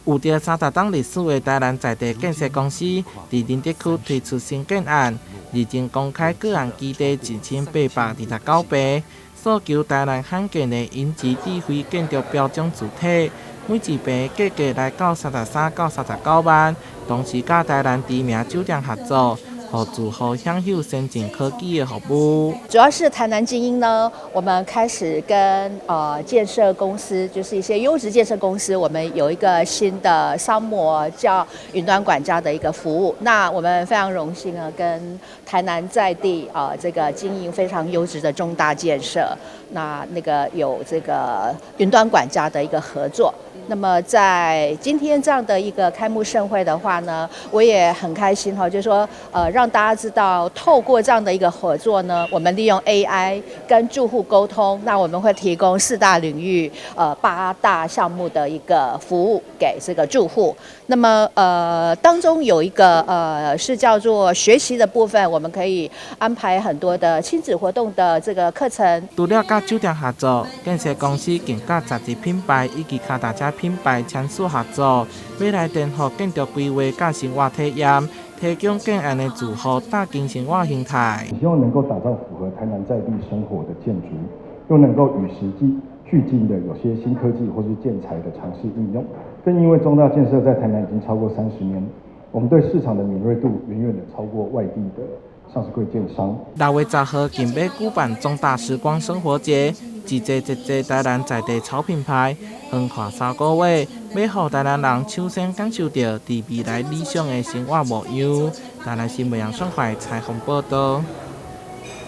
有著30冬歷史的台南在地建設公司，佇仁德區推出新建案，日前公開個案基地1829坪，訴求台南罕見的優質智慧建築標準主體，每一坪價格來到33到39萬，同時佮台南知名酒店合作，予住戶享有先進科技的服務。主要是台南精英呢，我們開始跟建設公司，就是一些優質建設公司，我們有一個新的商模叫雲端管家的一個服務。那我們非常榮幸啊，跟台南在地啊這個經營非常優質的中大建設，那個有這個雲端管家的一個合作。那麼在今天這樣的一個開幕盛會的話呢，我也很開心哈，就是說，讓大家知道，透過這樣的一個合作呢，我們利用 AI 跟住戶溝通，那我們會提供四大領域，八大項目的一個服務給這個住戶。那麼，當中有一個是叫做學習的部分，我們可以安排很多的親子活動的這個課程。除了佮酒店合作，建設公司更佮雜誌品牌以及跤踏車品牌簽署合作，欲來顛覆建築規劃佮生活體驗，提供建案的住戶嶄新生活形態。希望能夠打造符合台南在地生活的建築，又能夠與時俱進的有些新科技或是建材的嘗試應用。更因為中大建設在台南已經超過30年，我們對市場的敏銳度遠遠的超過外地的上市櫃建商。6月10號，更欲舉辦中大時光生活節，一濟一濟台南在地潮品牌，橫跨3個月，欲予台南人搶先感受著佇未來理想的生活模樣。台南新聞楊雙懷採訪報道。